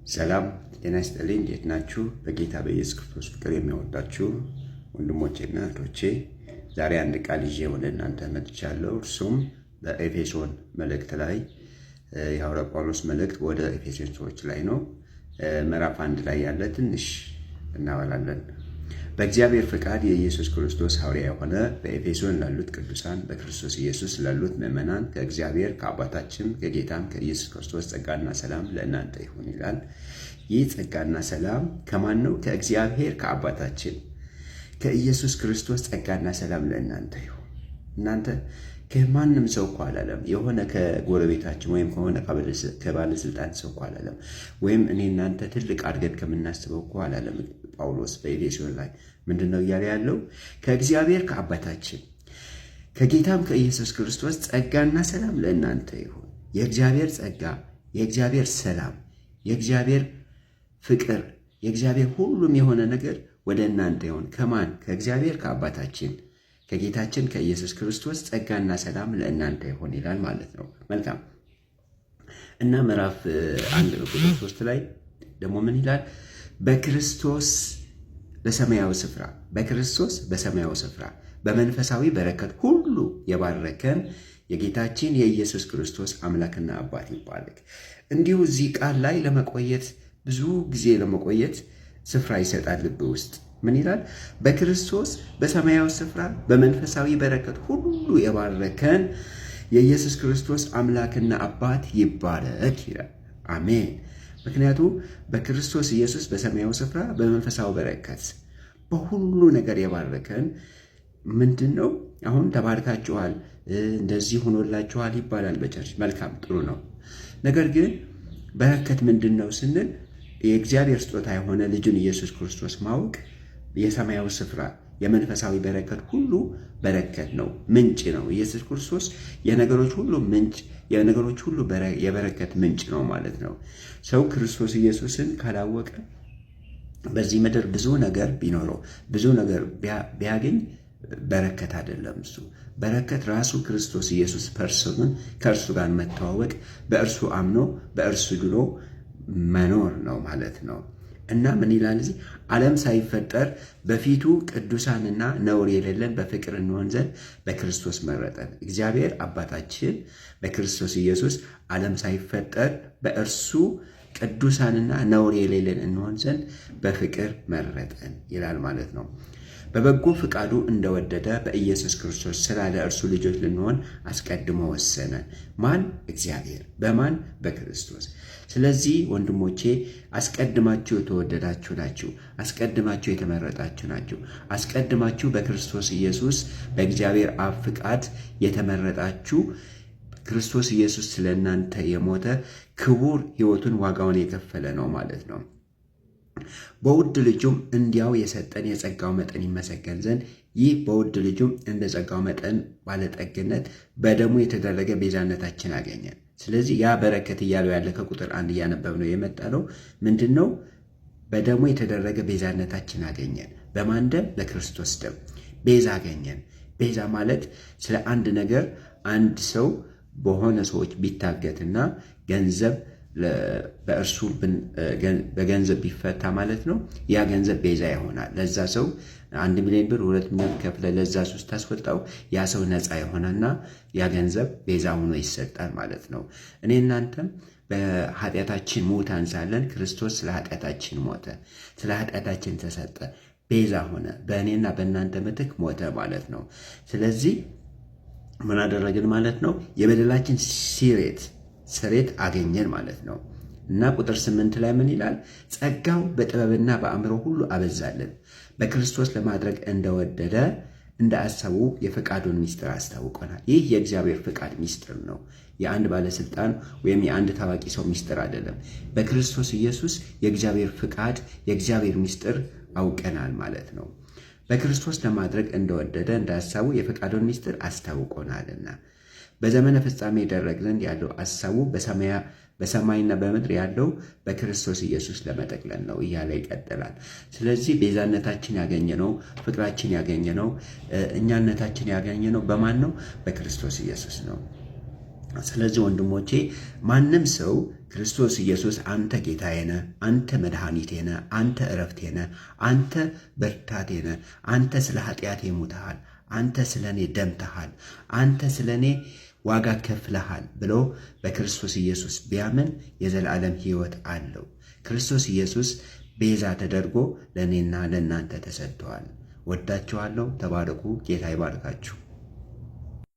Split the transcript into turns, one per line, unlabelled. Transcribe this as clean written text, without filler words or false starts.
ሰላም ጤና ይስጥልኝ። እንዴት ናችሁ? በጌታ በኢየሱስ ክርስቶስ ፍቅር የሚወዳችሁ ወንድሞቼና እህቶቼ ዛሬ አንድ ቃል ይዤ ወደ እናንተ መጥቻለሁ። እርሱም በኤፌሶን መልእክት ላይ የሐዋርያው ጳውሎስ መልእክት ወደ ኤፌሶን ሰዎች ላይ ነው። ምዕራፍ 1 ላይ ያለ ትንሽ እናወራለን። በእግዚአብሔር ፈቃድ የኢየሱስ ክርስቶስ ሐዋርያ የሆነ በኤፌሶን ላሉት ቅዱሳን በክርስቶስ ኢየሱስ ላሉት ምዕመናን ከእግዚአብሔር ከአባታችን ከጌታም ከኢየሱስ ክርስቶስ ጸጋና ሰላም ለእናንተ ይሁን ይላል። ይህ ጸጋና ሰላም ከማን ነው? ከእግዚአብሔር ከአባታችን ከኢየሱስ ክርስቶስ ጸጋና ሰላም ለእናንተ ይሁን። እናንተ ከማንም ሰው እኮ አላለም። የሆነ ከጎረቤታችን ወይም ከሆነ ከባለስልጣን ሰው እኮ አላለም። ወይም እኔ እናንተ ትልቅ አድርገን ከምናስበው እኮ አላለም። ጳውሎስ በኤፌሶን ላይ ምንድን ነው እያለ ያለው? ከእግዚአብሔር ከአባታችን ከጌታም ከኢየሱስ ክርስቶስ ጸጋና ሰላም ለእናንተ ይሁን። የእግዚአብሔር ጸጋ፣ የእግዚአብሔር ሰላም፣ የእግዚአብሔር ፍቅር፣ የእግዚአብሔር ሁሉም የሆነ ነገር ወደ እናንተ ይሁን። ከማን? ከእግዚአብሔር ከአባታችን ከጌታችን ከኢየሱስ ክርስቶስ ጸጋና ሰላም ለእናንተ ይሆን ይላል ማለት ነው። መልካም። እና ምዕራፍ 1 ቁጥር 3 ላይ ደግሞ ምን ይላል? በክርስቶስ በሰማያዊ ስፍራ በክርስቶስ በሰማያዊ ስፍራ በመንፈሳዊ በረከት ሁሉ የባረከን የጌታችን የኢየሱስ ክርስቶስ አምላክና አባት ይባረክ። እንዲሁ እዚህ ቃል ላይ ለመቆየት ብዙ ጊዜ ለመቆየት ስፍራ ይሰጣል ልብ ውስጥ። ምን ይላል? በክርስቶስ በሰማያዊ ስፍራ በመንፈሳዊ በረከት ሁሉ የባረከን የኢየሱስ ክርስቶስ አምላክና አባት ይባረክ ይላል። አሜን። ምክንያቱም በክርስቶስ ኢየሱስ በሰማያዊ ስፍራ በመንፈሳዊ በረከት በሁሉ ነገር የባረከን ምንድን ነው? አሁን ተባርካችኋል፣ እንደዚህ ሆኖላችኋል ይባላል በ church። መልካም፣ ጥሩ ነው። ነገር ግን በረከት ምንድን ነው ስንል የእግዚአብሔር ስጦታ የሆነ ልጁን ኢየሱስ ክርስቶስ ማወቅ የሰማያዊ ስፍራ የመንፈሳዊ በረከት ሁሉ በረከት ነው፣ ምንጭ ነው። ኢየሱስ ክርስቶስ የነገሮች ሁሉ ምንጭ፣ የነገሮች ሁሉ የበረከት ምንጭ ነው ማለት ነው። ሰው ክርስቶስ ኢየሱስን ካላወቀ በዚህ ምድር ብዙ ነገር ቢኖረው ብዙ ነገር ቢያገኝ በረከት አይደለም። እሱ በረከት ራሱ ክርስቶስ ኢየሱስ person ኡን ከእርሱ ጋር መተዋወቅ፣ በእርሱ አምኖ በእርሱ ድኖ መኖር ነው ማለት ነው። እና ምን ይላል እዚህ? ዓለም ሳይፈጠር በፊቱ ቅዱሳንና ነውር የሌለን በፍቅር እንሆን ዘንድ በክርስቶስ መረጠን። እግዚአብሔር አባታችን በክርስቶስ ኢየሱስ ዓለም ሳይፈጠር በእርሱ ቅዱሳንና ነውር የሌለን እንሆን ዘንድ በፍቅር መረጠን ይላል ማለት ነው። በበጎ ፍቃዱ እንደወደደ በኢየሱስ ክርስቶስ ስራ ለእርሱ ልጆች ልንሆን አስቀድሞ ወሰነ። ማን? እግዚአብሔር። በማን? በክርስቶስ። ስለዚህ ወንድሞቼ አስቀድማችሁ የተወደዳችሁ ናችሁ። አስቀድማችሁ የተመረጣችሁ ናችሁ። አስቀድማችሁ በክርስቶስ ኢየሱስ በእግዚአብሔር አብ ፍቃድ የተመረጣችሁ፣ ክርስቶስ ኢየሱስ ስለ እናንተ የሞተ ክቡር ሕይወቱን ዋጋውን የከፈለ ነው ማለት ነው። በውድ ልጁም እንዲያው የሰጠን የጸጋው መጠን ይመሰገን ዘንድ ይህ በውድ ልጁም እንደ ጸጋው መጠን ባለጠግነት በደሙ የተደረገ ቤዛነታችን አገኘን። ስለዚህ ያ በረከት እያለው ያለ ከቁጥር 1 እያነበብ ነው የመጣ ነው። ምንድን ነው? በደሙ የተደረገ ቤዛነታችን አገኘን። በማን ደም? በክርስቶስ ደም ቤዛ አገኘን። ቤዛ ማለት ስለ አንድ ነገር አንድ ሰው በሆነ ሰዎች ቢታገትና ገንዘብ በእርሱ በገንዘብ ቢፈታ ማለት ነው። ያ ገንዘብ ቤዛ ይሆናል። ለዛ ሰው 1 ሚሊዮን ብር 2 ሚሊዮን ከፍለ ለዛ ሰው ስታስወጣው ያ ሰው ነፃ ይሆናልና ያ ገንዘብ ቤዛ ሆኖ ይሰጣል ማለት ነው። እኔ እናንተም በኃጢአታችን ሙታን ሳለን ክርስቶስ ስለ ኃጢአታችን ሞተ፣ ስለ ኃጢአታችን ተሰጠ፣ ቤዛ ሆነ፣ በእኔና በእናንተ ምትክ ሞተ ማለት ነው። ስለዚህ ምን አደረግን ማለት ነው? የበደላችን ስሬት አገኘን ማለት ነው። እና ቁጥር 8 ላይ ምን ይላል? ጸጋው በጥበብና በአእምሮ ሁሉ አበዛልን፣ በክርስቶስ ለማድረግ እንደወደደ እንደ አሰቡ የፈቃዱን ሚስጥር አስታውቆናል። ይህ የእግዚአብሔር ፈቃድ ሚስጥር ነው። የአንድ ባለስልጣን ወይም የአንድ ታዋቂ ሰው ሚስጥር አይደለም። በክርስቶስ ኢየሱስ የእግዚአብሔር ፍቃድ የእግዚአብሔር ሚስጥር አውቀናል ማለት ነው። በክርስቶስ ለማድረግ እንደወደደ እንደ ሐሳቡ የፈቃዱን ሚስጥር አስታውቆናልና በዘመነ ፍጻሜ ይደረግ ዘንድ ያለው ሐሳቡ በሰማይና በምድር ያለው በክርስቶስ ኢየሱስ ለመጠቅለል ነው እያለ ይቀጥላል። ስለዚህ ቤዛነታችን ያገኘነው፣ ፍቅራችን ያገኘነው፣ እኛነታችን ያገኘነው በማን ነው? በክርስቶስ ኢየሱስ ነው። ስለዚህ ወንድሞቼ ማንም ሰው ክርስቶስ ኢየሱስ አንተ ጌታዬ ነህ፣ አንተ መድኃኒቴ ነህ፣ አንተ እረፍቴ ነህ፣ አንተ ብርታቴ ነህ፣ አንተ ስለ ኃጢአቴ ሙተሃል፣ አንተ ስለ እኔ ደምተሃል፣ አንተ ስለ እኔ ዋጋ ከፍለሃል ብሎ በክርስቶስ ኢየሱስ ቢያምን የዘላለም ሕይወት አለው። ክርስቶስ ኢየሱስ ቤዛ ተደርጎ ለእኔና ለእናንተ ተሰጥተዋል። ወዳችኋለሁ። ተባረኩ። ጌታ ይባርካችሁ።